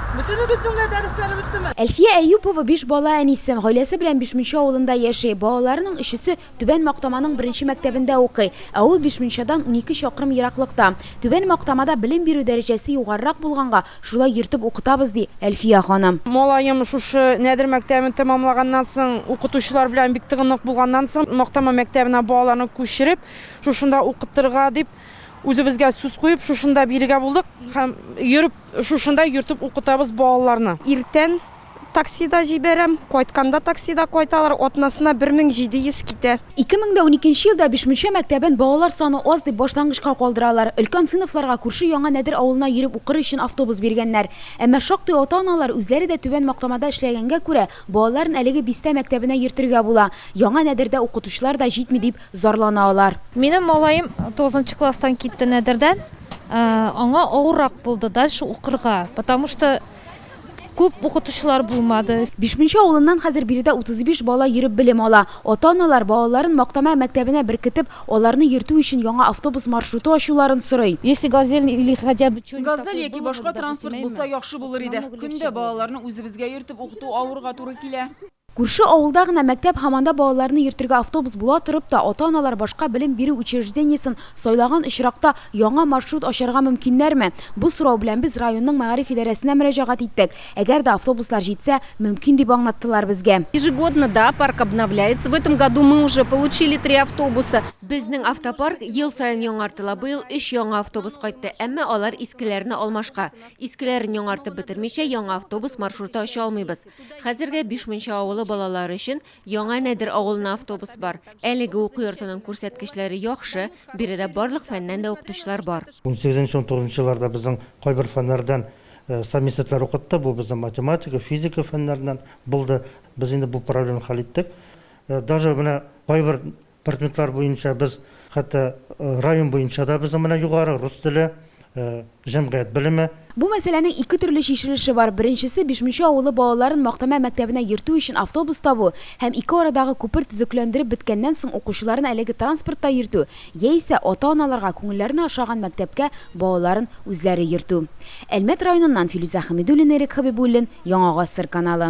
Бөтенегезнең дә дәресләре беттеме? Әлфия Әюпова биш бала әнисе. Гаиләсе белән Бишмунча авылында яши. Балаларының өчесе Түбән Мактаманың беренче мәктәбендә укый. Ә ул Бишмунчадан 12 чакрым ераклыкта. Түбән Мактамада белем бирү дәрәҗәсе югарырак булганга, шулай йөртеп укытабыз, ди Әлфия ханым. Малаем шушы Нәдер мәктәбен тәмамлаганнан соң, укытучылар белән бик тыгынлык булганнан соң, Мактама мәктәбенә балаларны күчереп, шушында укытырга дип, Үзебезгә сүз куеп, шушында бирергә булдык һәм йөреп, шушында йөртеп укытабыз балаларны. Иртән таксида җибәрәм, кайтканда таксида кайталар, атнасына 1700 китә. 2012 елда Бишмунча мәктәбен балалар саны аз дип башлангычка калдыралар. Өлкән сыйныфларга күрше Яңа Нәдер авылына йөреп укыр өчен автобус биргәннәр. Әмма шактый ата-аналар үзләре дә Түбән Мактамада эшләгәнгә күрә, балаларын әлеге бистә мәктәбенә йөртергә була. Яңа Нәдердә укытучылар да җитми дип Зарлана алар. Минем малаем тугызынчы класстан китте Нәдердән, аңа авыррак булды дальше укырга, потому что күп укытучылар булмады. Бишмунча авылыннан хәзер биредә 35 бала йөреп белем ала. Ата-аналар балаларын Мактама мәктәбенә беркетеп, аларны йөртү өчен яңа автобус маршруты ачуларын сорый. Если газель или хотя бы чё-нибудь такое Газель яки башка транспорт булса яхшы булыр иде. Көн дә балаларны үзебезгә йөртеп укыту авырга туры килә. Күрше авылда гына мәктәп һәм анда балаларны йөртергә автобус була торып та, ата-аналар башка белем бирү учреждениесен сайлаган очракта яңа маршрут ачарга мөмкиннәрме? Бу сорау белән без районның мәгариф идарәсенә мөрәҗәгать иттек. Әгәр дә автобуслар җитсә, мөмкин дип аңлаттылар безгә. Ежегодно, да, парк обновляется. В этом году мы уже получили три автобуса. Безнең автопарк ел саен яңартыла. Быел өч яңа автобус кайтты, әмма алар искеләрне алмашка. Искеләрен яңартып бетермичә, яңа автобус маршруты ача алмыйбыз. Хәзергә Бишмунча авылы балалары өчен Яңа Нәдер авылына автобус бар. Әлеге уку йортының күрсәткечләре яхшы, биредә барлык фәннән дә укытучылар бар. Унсигезенче-унтугызынчы елларда безнең кайбер фәннәрдән совместительләр укытты, бу безнең математика, физика фәннәреннән булды. Без инде бу проблеманы хәл иттек. Даже менә кайбер предметлар буенча без хәтта район буенча да безнең менә югары рус теле, җәмгыять белеме. Бу мәсьәләнең ике төрле чишелеше бар. Беренчесе, Бишмунча авылы балаларын Мактама мәктәбенә йөртү өчен автобус табу һәм ике арадагы күпер төзекләндереп беткәннән соң укучыларын әлеге транспортта йөртү, яисә ата-аналарга күңелләренә ошаган мәктәпкә балаларын үзләре йөртү. Әлмәт районыннан Филүзә Хәмидуллина, Ирек Хәбибуллин, Яңа Гасыр каналы.